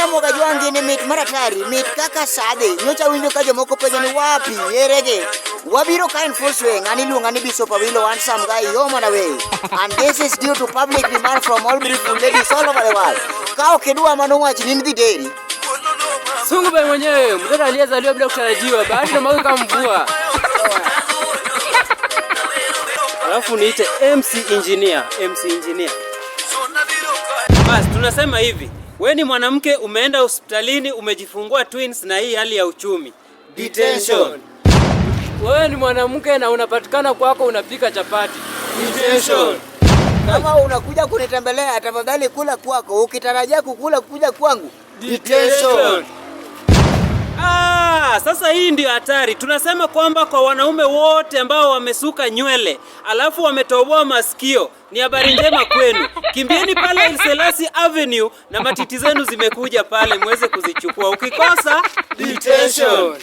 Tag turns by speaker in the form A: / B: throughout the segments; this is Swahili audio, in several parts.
A: Ramogi Ajwang' gini mit maratari, mit kaka sadhi. Nyocha winjo ka jomoko penjo ni wapi, yerege. Wabiro ka in full swing, an iluonga ni Bishop Awilo, handsome guy, home and away. And this is due to public demand from all beautiful ladies all over the world. Ka ok idwa mano wach ni dhi deri.
B: Sungu bai mwenyewe, mtoto aliyezaliwa bila kutarajiwa, bahati na mwaka kama mvua.
C: Alafu niite MC Engineer, MC Engineer. Bas, tunasema hivi, we ni mwanamke umeenda hospitalini umejifungua twins na hii hali ya uchumi. Detention.
B: Wewe ni mwanamke na unapatikana kwako unapika chapati.
C: Detention.
A: Kama unakuja kunitembelea, tafadhali kula kwako. Ukitarajia kukula kuja kwangu, detention.
C: Ah, sasa hii ndio hatari. Tunasema kwamba kwa wanaume wote ambao wamesuka nywele alafu wametoboa masikio, ni habari njema kwenu. Kimbieni pale Haile Selassie Avenue na matiti zenu zimekuja pale muweze kuzichukua. Ukikosa, detention.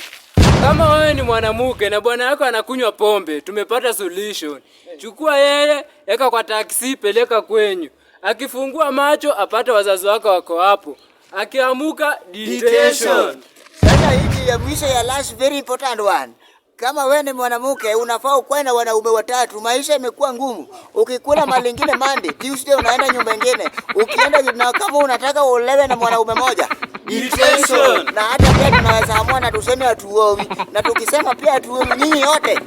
B: Kama wewe ni mwanamke na bwana yako anakunywa pombe, tumepata solution. Chukua yeye, eka kwa taksi, peleka kwenyu. Akifungua macho apate wazazi wako wako hapo. Akiamuka, detention.
A: Sasa hii ya mwisho ya last very important one. Kama wewe ni mwanamke unafaa ukuwe na wanaume watatu. Maisha imekuwa ngumu. Ukikula mali ingine Monday, Tuesday unaenda nyumba ingine. Ukienda na kama unataka uolewe na mwanaume moja,
C: Detention.
A: Na hata pia tunaweza amua na tuseme hatuowi. Na tukisema pia hatuowi nyinyi yote.